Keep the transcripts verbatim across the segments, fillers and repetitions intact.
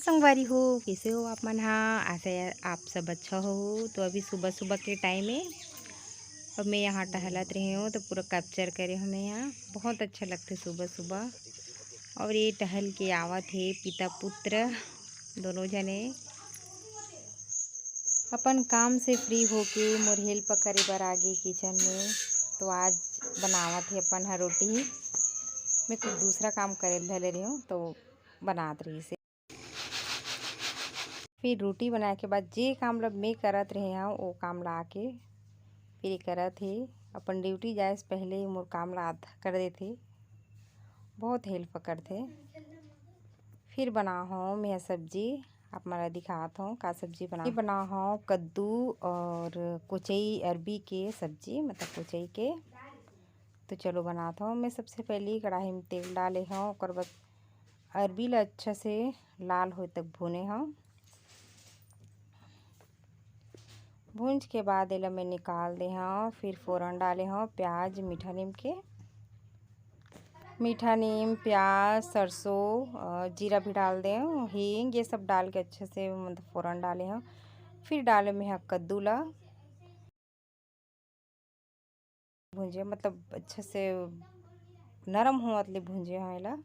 संगवारी हो, कैसे हो आप मन हा? आशा है आप सब अच्छा हो। तो अभी सुबह सुबह के टाइम है और मैं यहाँ टहलत रही हूँ, तो पूरा कैप्चर करे हूँ मैं यहाँ। बहुत अच्छा लगते सुबह सुबह। और ये टहल के आवत है पिता पुत्र दोनों जने। अपन काम से फ्री होके मोर हेल्प करे बर आगे किचन में। तो आज बनावत है अपन ह रोटी। मैं कुछ दूसरा काम करे धले रही हूँ, तो बनात रही से। फिर रोटी बनाए के बाद जे काम ला मैं करत रहे हूँ, वो काम ला आके फिर ये करत हे। अपन ड्यूटी जाए से पहले ही मोर काम ला आधा कर देथे, बहुत हेल्प करथे। फिर बना हूँ मैं सब्जी, आप मन ला दिखात हूँ का सब्जी बना। ये बना हूँ कद्दू और कोचई अरबी के सब्जी, मतलब कोचई के। तो चलो बनात हूँ। मैं सबसे पहले कढ़ाई में तेल डाले हूँ, ओकर बाद अरबी ला अच्छा से लाल होए तक भूने हूँ। भूंज के बाद एला मैं निकाल दे हूँ। फिर फोरन डाले हूँ प्याज, मीठा नीम के, मीठा नीम, प्याज, सरसों, अ, जीरा भी डाल दे हूँ, हींग, ये सब डाल के अच्छे से मतलब फोरन डाले हूँ। फिर डाले में ह कद्दू ला भूंजे, मतलब अच्छे से नरम होवत ले भूंजे हूँ एला।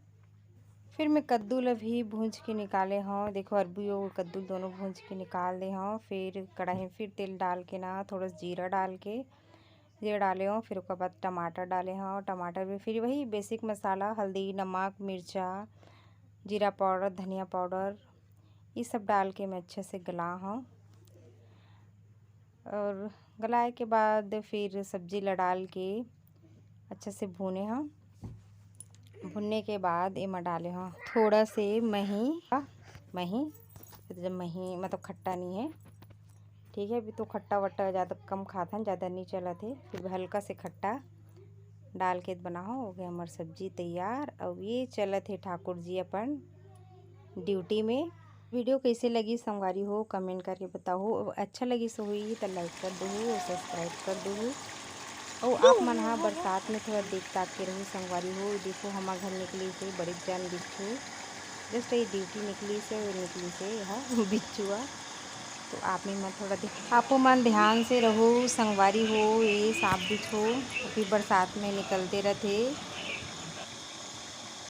फिर मैं कद्दू ला भी भूंज के निकाले हूँ। देखो, अरबी और कद्दू दोनों भूंज के निकाल दे हूँ। फिर कढ़ाई में फिर तेल डाल के ना, थोड़ा सा जीरा डाल के, जीरा डाले हूँ। फिर ओकर बाद टमाटर डाले हूँ, टमाटर भी फिर वही बेसिक मसाला, हल्दी, नमक, मिर्चा, जीरा पाउडर, धनिया पाउडर, ये सब डाल के मैं अच्छे से गला हूँ। और गलाए के बाद फिर सब्जी ला डाल के अच्छे से भूने हूँ। भुनने के बाद एमा डाले हूँ थोड़ा से मही, मही, जब मही मतलब खट्टा नहीं है, ठीक है। अभी तो खट्टा वट्टा ज़्यादा कम खाथन, ज़्यादा नहीं चलत है, फिर भी हल्का से खट्टा डाल के बनाओ। हो गया हमार सब्जी तैयार। अब ये चलत है ठाकुर जी अपन ड्यूटी में। वीडियो कैसे लगी संगवारी हो, कमेंट करके बताओ। अब अच्छा लगी सो हुई तो लाइक कर दो और सब्सक्राइब कर दो। और आप मन हा बरसात में थोड़ा देख ताक के रहो संगवारी हो। देखो, हमार घर निकली से बड़ी जान बिच्छू, जस्ट ये ड्यूटी निकली से, वो निकली से यह बिच्छुआ। तो आप में मन थोड़ा ध्या-, आपो मन ध्यान से रहो संगवारी हो। ये सांप बिच्छू अभी बरसात में निकलते रहते।